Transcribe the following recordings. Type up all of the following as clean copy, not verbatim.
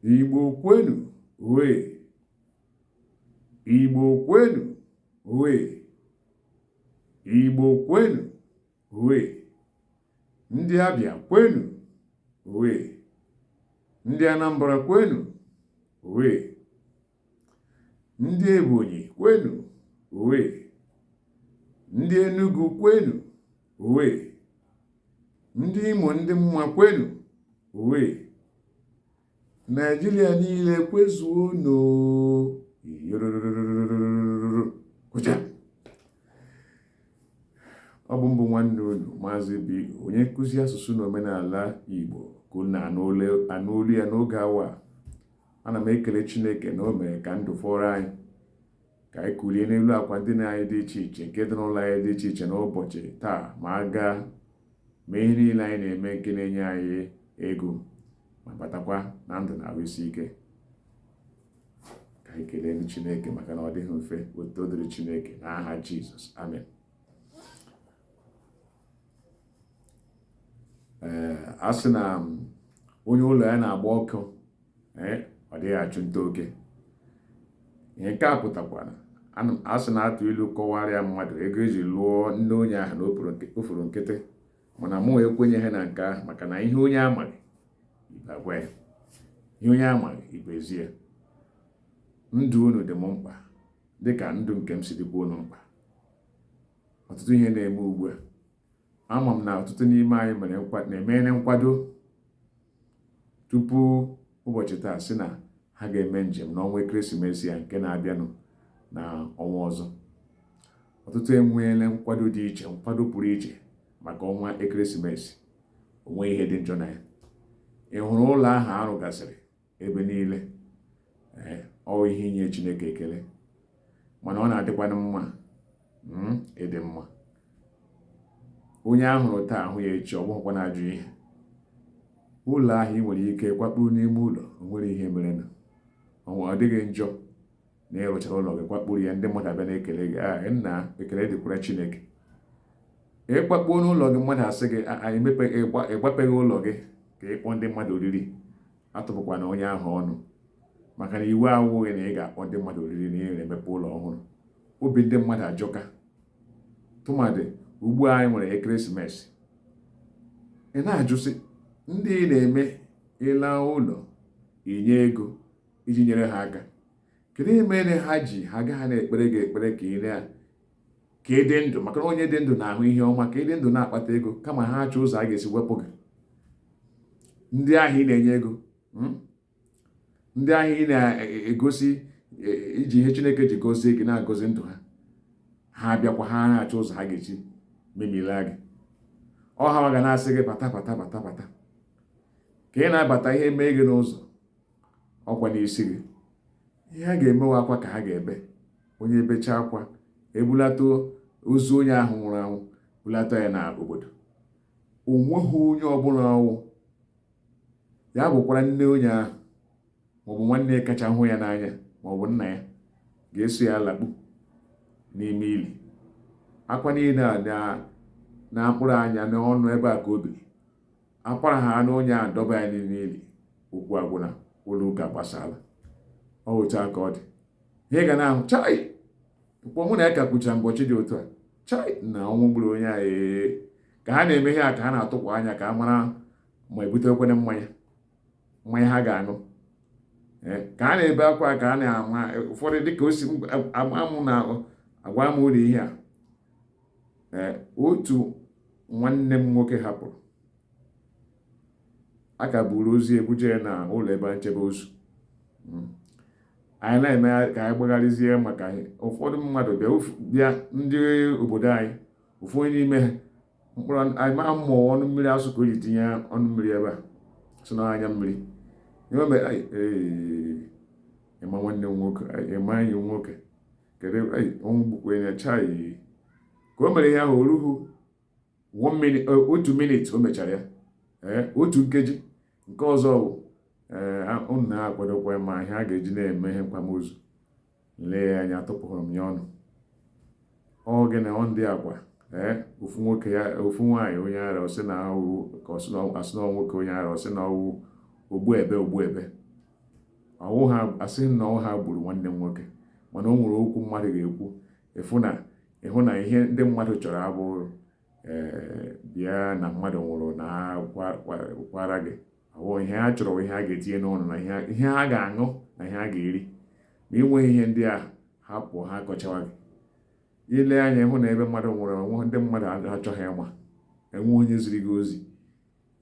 Igbo kwenu oe! Igbo kwenu oe! Igbo kwenu oe! Ndị Abịa kwenu oe! Ndị Anambra kwenu oe! Ndị Ebonyi kwenu oe! Ndị Enugu kwenu oe! Ndị Imo ndị mma kwenu oe! Naijiria niile kwezuonụ. Ọ bụ m bụ nwanne unu Maazị B, onye nkụzi asụsụ na omenala Igbo ka unu na-anụ olu ya n'oge awa a. Ana m ekele Chineke na o mere ka ndụ fọrọ anyị ka anyị kulie n'elu akwa ndina anyị dị iche iche nke dị n'ụlọ anyị dị iche iche n'ụbọchị taa ma a gaa mee ihe niile anyị na-eme nke na-enye anyị ego ma batakwa na ndụ na ahụ isi ike. Ka anyị kelee Chineke maka na ọ dịghị mfe. Otuto dịrị Chineke n'aha Jizọs, amen. Ee, a sị na onye ụlọ ya na-agba ọkụ, ee, ọ dịghị achụ nta oke. Ihe nke a pụtakwara, a sị na atụ ilu kọwara ya mmadụ ego eji lụọ nne onye ahụ na o furu nkịtị, mana mụ ekwenyeghị na nke ahụ maka na ihe onye amaghị ibe agwa ya, ihe onye amaghị ibe ezi ya. Ndụ unu dị m mkpa dịka ndụ nke m si dịkwa unu mkpa. Ọtụtụ ihe na-eme ugbu a, ama m na ọtụtụ n'ime anyị na-emere nkwado tupu ụbọchị taa sị na ha ga-eme njem n'ọnwa ekeresimesi a nke na-abịanụ na ọnwa ọzọ. Ọtụtụ enweela nkwado dị iche, nkwado pụrụ iche maka ọnwa ekeresimesi. O nweghị ihe dị njọ na ya. Ị hụrụ ụlọ ahụ a rụgasịrị ebe niile, ee, ọ ihe inye Chineke ekele, mana ọ na-adịkwanụ mma ịdị mma. Onye a hụrụ taa ahụ ya echi, ọ bụghịkwa na ajọ ihe. Ụlọ ahụ ị nwere ike kwakpuru n'ime ụlọ, o nwere ihe mere na ọ dịghị njọ na ị rụchara ụlọ gị kwakpuru ya, ndị mmadụ abịa na-ekele gị, a nna, ekele dịkwara Chineke. Ị kwakpuo n'ụlọ gị, mmadụ asị gị ịgbapeghị ụlọ gị ka ị kpọọ ndị mmadụ oriri, atụpụkwana onye ahụ ọnụ, maka na iwu awụghị na ị ga-akpọ ndị mmadụ oriri na ị na-emepe ụlọ ọhụrụ. Obi ndị mmadụ ajọka, tụmadị ugbu a anyị nwere ekeresimesi. Ị na-ajụsị ndị ị na-eme ịla ụlọ inye ego iji nyere ha aka, kedu ihe mere ha ji ha agaghị na-ekpere gị ekpere ka ị dị ndụ? Maka na onye dị ndụ na-ahụ ihe ọma, ka ị dị ndụ na-akpata ego, kama ha achọ ụzọ a ga-esi wepụ gị. Ndị ahụ ị na-enye ego, ndị ahụ ị na-egosi iji ihe Chineke ji gọzie gị na-agọzi ndụ ha, ha abịakwa ha na-achọ ụzọ ha ga-esi memila gị. Ọ ha ga na-asị gị bata bata bata bata, ka ị na-abata ihe mee gị n'ụzọ, ọkwa n'isi gị. Ihe ha ga-emewe akwa ka ha ga-ebe. Onye bechaa akwa, ebulata ozu onye ahụ nwụrụ anwụ, bulata ya na obodo. O nweghị onye ọbụla ọwụ ya bụkwara nne onye ahụ maọbụ nwanne ya kacha hụ ya n'anya maọbụ nna ya ga-eso ya lakpu n'ime ili. Akwa niile a na mkpụrụ anya n'ọnụ ebe a ka o biri, akwara ha na onye ahụ dọba ya n'ime ili, okwu agwụna, ụlọ ụka gbasala. Ọ otu a ka ọ dị. Ihe ga na-ahụ chai mkpọ mụ na ya ka kwuchara mbọchị dị otu a, chai na ọnwụ gburu onye a, ee. Ka ha na-eme ihe a ka ha na-atụkwa anya ka a mara ma ebutekwene mmanya mmanya ha ga-aṅụ. Ka a na-ebe akwa ka a na-ama ụfọdụ dịka o si ama mụ na agwa m ụlọ ihe a. Ee, otu nwanne m nwoke hapụrụ a ka buru ozu ebuje ya na ụlọ ebe nchebe ozu. Anyị na-eme ka anyị gbagharịzie maka ụfọdụ mmadụ bịa ndị obodo anyị, ofu onye n'ime ha mkpụrụ anyị ma mmụọ ọnụ mmiri asụ ka o ji tinye ọnụ mmiri ebe a sị na anya mmiri. Ịma nwanne m nwoke, ịma enyi m nwoke, kedu ọnwụ gbukwe ya, chai. Ka o mere ihe ahụ, o ruhu otu minute o mechara ya, ee, otu nkeji nke ọzọ bụ unu na-akwadokwa ma ihe a ga-eji na-eme ihe nkwamozu. Lee ya anya, tụpụrụ m ya ọnụ. Ọ gị na ọ ndị agwa, ee, ofu nwoke ya, ofu nwaanyị onye ara, ọ sị na ọwụ ka ọ sị na nwoke onye ara, ọ sị na ọwụ ogbu ebe ogbu ebe. Ọwụ ha asịghị na ọ ha gburu nwanne m nwoke, mana o nwere okwu mmadụ ga-ekwu ịfụ na ịhụ na ihe ndị mmadụ chọrọ abụghị ee bịa na mmadụ nwụrụ na kwara gị. Ọwụ ihe ha chọrọ, ihe ha ga-etinye n'ọnụ na ihe ha ga-aṅụ na ihe ha ga-eri. Ma ị nweghị ihe ndị a, ha pụọ, ha akọchawa gị. Ile anya ịhụ na ebe mmadụ nwụrụ onwe, ndị mmadụ achọghị ịma, enwe onye ziri gị ozi.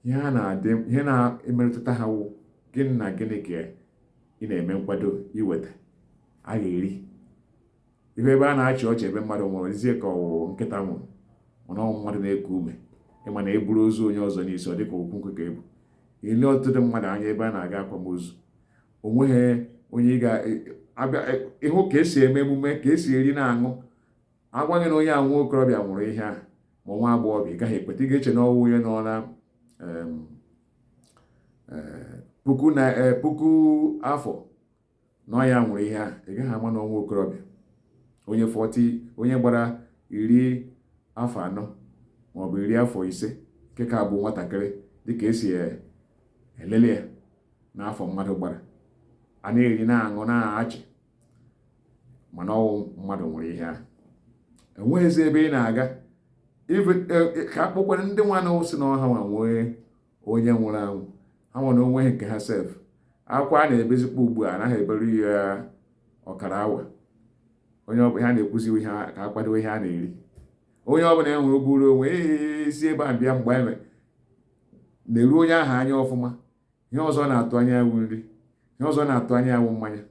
Ihe ha na-adị, ihe na-emetụta ha wụ gịnị na gịnị ka ị na-eme nkwado iweta a ga-eri. Ihu ebe a na-achị ọchị ebe mmadụ nwụrụ dizie ka ọwụ nkịta nwụrụ, mana ọ mmadụ na-eku ume. Ịma na eburu ozu onye ọzọ n'isi, ọ dịka okwu nkụ ka ebu. Ile ọtụtụ mmadụ anya ebe a na-aga akwamozu, onweghị onye ị ga-abịa ịhụ ka esi eme emume, ka esi eri na-aṅụ. Agwaghị na onye a nwa okorobịa nwụrụ ihe a, ma nwa agbọghọbịa, ị gaghị ekweta. Ị ga-eche na ọwụ onye nọ na puku na puku afọ na ọ ya nwụrụ ihe a. Ị gaghị ama na ọnwa okorobịa, onye 40, onye gbara 40 maọbụ 50, nke ka bụ nwatakịrị, dịka esi elele ya n'afọ mmadụ gbara, a na-eri, na-aṅụ, na-achị, mana ọwụ mmadụ nwụrụ ihe ahụ. Enweghịzi ebe ị na-aga ka akpọkwara ndị nwa na si na ọha nwa nwee onye nwụrụ anwụ. Ha nwa na onweghị nke ha sef. Akwa a na-ebezikwa ugbu a anaghị eberu ya ọkara awa. Onye ọbụla ha na-ekwuzi ihe ka akwado ihe a na-eri. Onye ọbụla e nwere buru onwe isi ebe a bịa, mgbe eme na-eru onye ahụ anya ọfụma. Ihe ọzọ na-atụ anya ewu nri, ihe ọzọ na-atụ anya ewu mmanya.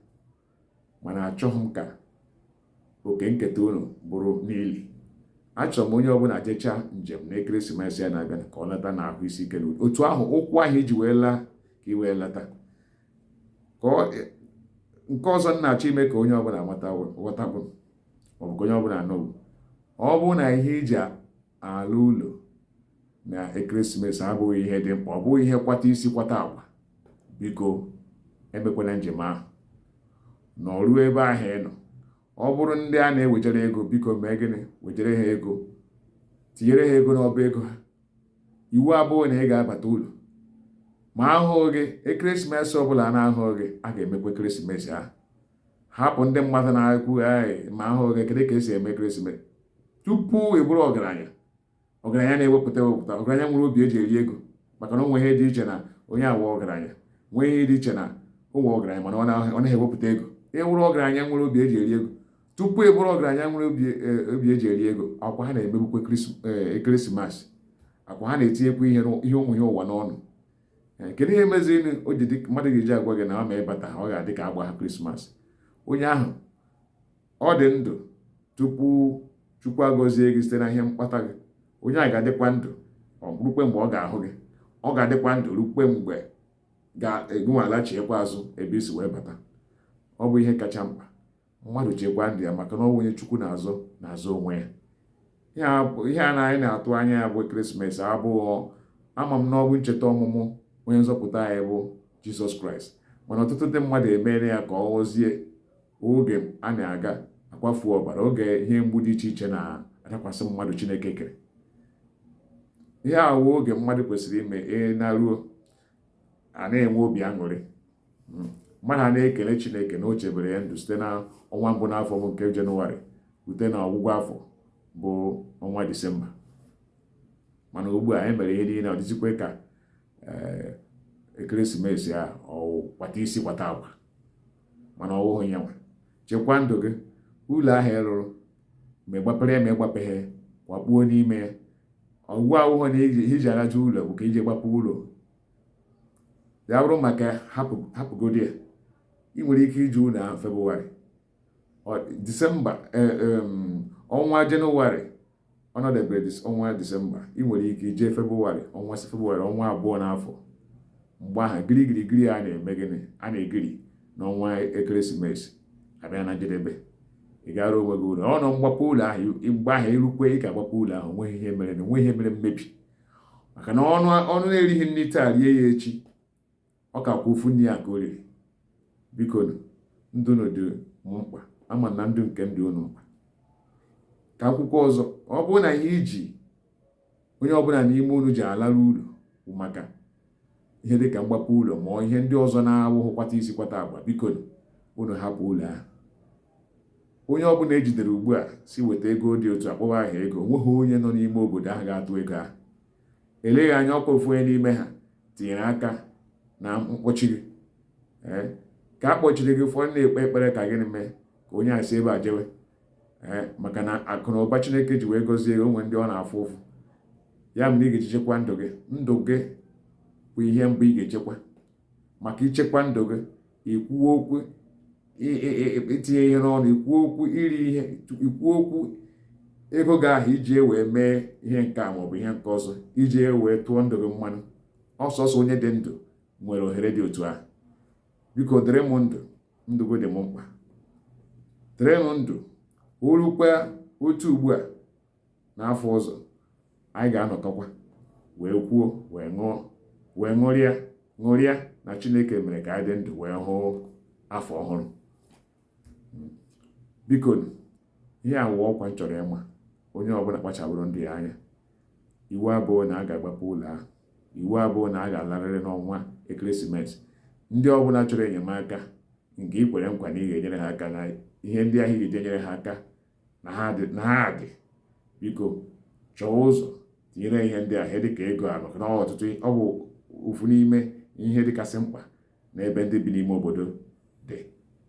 Mana achọghị m ka oke nketa unu bụrụ n'ili. Achọrọ m onye ọbụla jechaa njem na ekeresimesi ya na-abịa, ka ọ lata na ahụ isi ike n'udo. Otu ahụ ụkwụ ahụ iji wee laa ka ị wee lata. Ka nke ọzọ m na-achọ ime ka onye ọbụla mata, ghọta bụ, maọbụ ka onye ọbụla nụ, ọ bụrụ na ihe iji ala ụlọ na ekeresimesi abụghị ihe dị mkpa, ọ bụghị ihe kwata isi kwata agwa, biko emekwana njem ahụ. Nọruo ebe ahụ ị nọ. Ọ bụrụ ndị a na-ewejere ego, biko mee gịnị? Wejere ha ego, tinyere ha ego n'ọba ego ha. Iwu abụghị na ị ga-abata ụlọ ma ahụghị gị. Ekeresimesi ọbụla a na-ahụghị gị, a ga-emekwa ekeresimesi ahụ. Hapụ ndị mmadụ na-ekwu ma ahụghị gị, kedu ka esi eme ekeresimesi? Tupu ị bụrụ ọgaranya, ọgaranya na-ewepụta ewepụta, ọgaranya nwere obi eji eri ego, maka na o nwee ihe dị iche na onye awa ọgaranya, nwee ihe dị iche na ụmụ ọgaranya mana ọ naghị ewepụta ego. Ị wụrụ ọgaranya nwere obi eji eri ego. Tupu ị bụrụ ọgaranya nwere obi eji eri ego, akwa ha na-emegbukwa ekeresimesi, akwa ha na-etinyekwa ihe ụmụ ihe ụwa n'ọnụ. Kedu ihe meziri o ji dị mmadụ ga-eji agwa gị na ọ ma ịbata, ọ ga-adị ka agba ha Krismas? Onye ahụ ọ dị ndụ tupu Chukwu agọzie gị site na ihe mkpata gị, onye a ga-adịkwa ndụ rukwe mgbe ọ ga-ahụ gị. Ọ ga-adịkwa ndụ rukwe mgbe ga-egwu alachiekwa azụ ebe isi wee bata. Ọ bụ ihe kacha mkpa mmadụ chekwa ndụ ya, maka na ọ bụ onye Chukwu na-azọ na-azọ onwe ya. Ihe a na anyị na-atụ anya ya bụ ekeresimesi abụghị, ama m na ọ bụ ncheta ọmụmụ onye nzọpụta anyị bụ Jizọs Kraịst, mana ọtụtụ ndị mmadụ emeela ya ka ọ ghọzie oge a na-aga akwafu ọbara, oge ihe mgbu dị iche iche na-adakwasị mmadụ Chineke kere. Ihe a wụ oge mmadụ kwesịrị ime na-ruo a na-enwe obi aṅụrị, mmadụ a na-ekele Chineke na o chebere ya ndụ site na ọnwa mbụ n'afọ bụ nke Jenụwarị rute na ọgwụgwụ afọ bụ ọnwa Disemba. Mana ugbu a anyị mere ihe niile ọ dịzikwa ka ekeresimesi a ọ kwata isi kwata agwa, mana ọ wụghị ya nwa. Chekwaa ndụ gị. Ụlọ ahụ ị rụrụ, ma ị gbapere ya ma ị gbapeghị, wakpuo n'ime ya. Ọgwụ awụghị na iji araja ụlọ bụ ka iji gbapụ ụlọ ya bụrụ maka hapụgodi ya. Ị nwere ike iji ụlọ ahụ Febụwarị, Disemba, ọnwa Jenụwarị, ọnọdebere ọnwa Disemba, ị nwere ike ije Febụwarị, ọnwa Febụwarị, ọnwa abụọ n'afọ. Mgbe ahụ girigirigiri a na-eme gịnị, a na-egiri n'ọnwa ekeresimesi abịa na njedebe, ị gara onwe gị ụlọ ọnụ mgbapụ ụlọ ahụ. Mgbe ahụ erukwe, ị ga-agbapụ ụlọ ahụ, onweghị ihe mere na onweghị ihe mere mmebi, maka na ọnụ ọnụ na-erighị nri taa rie ya echi, ọ ka kwa ofu nri ya ka o riri. Biko, ndụ unu dị m mkpa, ama na ndụ nke m dị unu mkpa. Ka akwụkwọ ọzọ, ọ bụrụ na ihe iji onye ọbụla n'ime unu ji alarụ ụlọ bụ maka Ihe dịka mgbape ụlọ ma ọ ihe ndị ọzọ na-awụghụ kwata isi kwata agba, biko unu hapụ ụlọ ahụ. Onye ọbụla ejidere ugbu a si weta ego dị otu akpọwa aha ego, onweghị onye nọ n'ime obodo ahụ ga-atụ ego ahụ. Eleghị anya ọkwa ofu onye n'ime ha tinyere aka na mkpọchi gị. Ee, ka a kpọchiri gị, ụfọdụ na-ekpe ekpere ka gịnị mee, ka onye a si ebe a jewe. Ee, maka na akụ na ụba Chineke ji wee gọzie gị, onwe ndị ọ na-afụ ụfụ. Ya mere ị ga-eji chekwa ndụ gị. Ndụ gị bụ ihe mbụ ị ga-echekwa. Maka ichekwa ndụ gị, ikwuo okwu itinye ihe n'ọnụ, ikwuo okwu iri ihe, ikwuo okwu ego gị ahụ iji wee mee ihe nke a maọbụ ihe nke ọzọ, iji wee tụọ ndụ gị mmanụ. Ọsọsọ onye dị ndụ nwere ohere dị otu ahụ. Biko dịrị m ndụ, ndụ gị dị m mkpa. Dịrị m ndụ orukwa otu ugbu a n'afọ ọzọ anyị ga-anọkọkwa wee kwuo, wee ṅụọ, wee ṅụrịa ṅụrịa na Chineke mere ka anyị dị ndụ wee hụ afọ ọhụrụ. Biko, ihe a wụ ọkwa m chọrọ ịma. Onye ọbụla kpachabụrụ ndụ ya anya. Iwu abụọ na a ga-agbapụ ụlọ ahụ, iwu abụọ na a ga-alarịrị n'ọnwa ekeresimesi. Ndị ọbụla chọrọ enyemaka nke ị kwere nkwa na ị ga-enyere ha aka na ihe ndị ahụ ị ga-eji enyere ha aka na ha dị, biko chọọ ụzọ tinyere ihe ndị a, ihe dịka ego a, maka na ọtụtụ ọ bụ ofu n'ime ihe dịkasị mkpa n'ebe ndị bi n'ime obodo dị.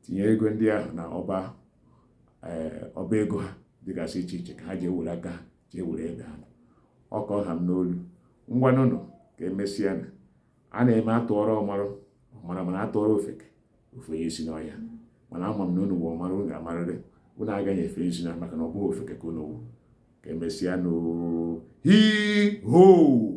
Tinye ego ndị ahụ na ọba ọba ego ha dịgasị iche iche ka ha ji ewere aka ha ji ewere ebe ha nọ. Ọkọ ha m n'olu. Ngwanụnụ, ka emesịa. Na a na-eme atụọrọ ọmarụ ọmara, mana atụọrọ ofeke ofenye isi n'ọhịa. Mana ama m na unu bụ ọmara, unu ga-amarịrị. Unu agaghị efe isi na maka na ọ bụghị ofeke ka unu wụ. Ka emesịa nụ. Hii hoo.